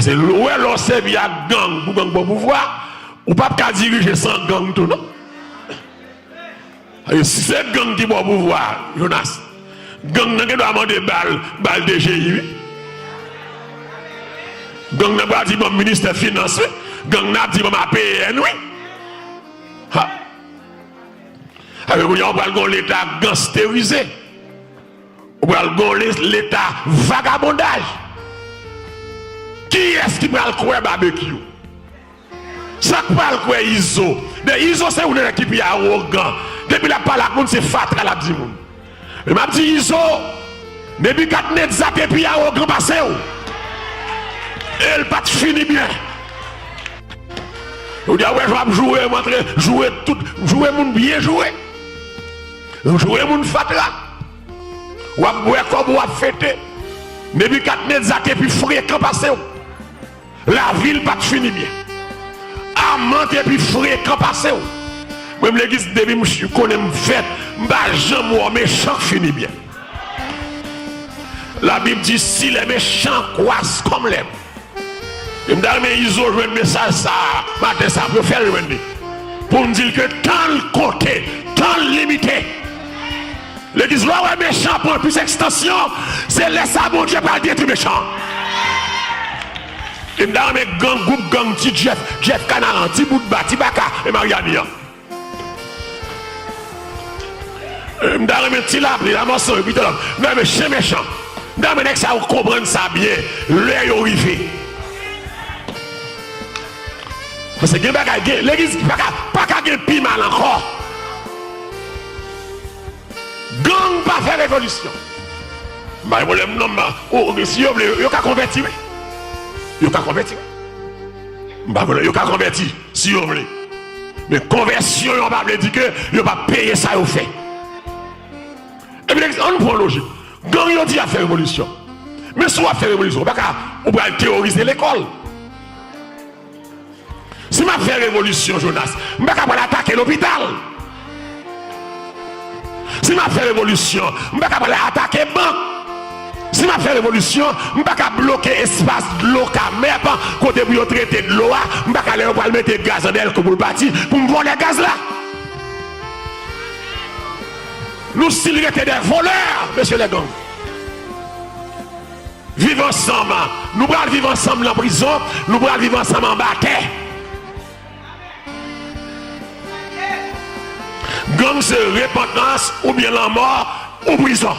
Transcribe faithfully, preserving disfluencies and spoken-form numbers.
Ou wè, lè w sèvi ak gang pou gang ba w pouvwa, ou p ap ka dirije san gang tou, non. E si se gang ki ba w pouvwa, Jonas, gang nan gen dwa mande bal, bal D G I, wi. Gang nan pral di ban m ministè finans, wi. Gang nan ap di ban m A P N, wi. Ha. Sa vle di kounye a ou pral gen yon leta gansterize. Ou pral gen yon le-, leta vagabondaj. Kiyès ki pral kwè Babekyou? Sa k pral kwè Izo? Men Izo se youn nan nèg ki pi awogan. Depi l ap pale ak moun, se fatra l ap di moun. Men m ap di Izo, Nebikadneza te pi awogan pase w. E l pa t fini byen. Ou di, a wè, jan w ap joure, montre, joure tout, joure moun byen joure. Joure moun fatra. W ap bwè kòb ou, w ap fete. Nebikadneza te pi frekan pase w. Lavi l pa t fini byen. Aman te pi frekan pase w. Mwen, m legliz, depi m ch-, konnen m fèt, m pa janm wè yon mechan k fini byen. Labib di, si les méchants croissent comme l'herbe. E m ta renmen Izo jwenn mesaj sa a, maten sa a, pou yo fè l jwenn li. Pou n di l ke tan l konte, tan l limite. Legliz, lè w wè mechan pran plis ekstansyon, se lè sa a Bondye pral detwi mechan. E m ta renmen gang, gwoup gang, Ti Jeff, Jeff Kanaran, Ti Boutba, Ti Baka, e Mariani an. E m ta renmen Ti Lapli, Lamansan, Pito Lòm. M ta renmen chen mechan. M ta renmen nèg sa yo konprann sa byen, lè yo rive. Paske gen bagay, gen, legliz pa ka, pa ka gen pi mal ankò. Gang pa fè revolisyon. M pa gen pwoblèm non, m, o, o, si yo vle, yo ka konvèti, wi. Yo ka konvèti, wi. M pa vle, yo ka konvèti, si yo vle. Men konvèsyon yo pa vle di ke yo p ap peye sa yo fè. Epi, ann pran lojik. Gang yo di y ap fè revolisyon. Men si w ap fè revolisyon, ou pa ka, ou pral teworize lekòl. Si m ap fè revolisyon, Jonas, m pa ka pral atake lopital. Si m ap fè revolisyon, m pa ka pral atake bank. Si m ap fè revolisyon, m pa ka bloke espas dlo Kamèp kote pou yo trete dlo a. M pa ka, lè yo pral mete gaz nan dèyè l kou pou l pati, pou m vòlè gaz la. Nou still rete des voleurs, mesye lè gang. Viv ansanm. Nou pral viv ansanm nan prizon, nou pral viv ansanm anba tè. Gang se repantans oubyen lanmò ou prizon.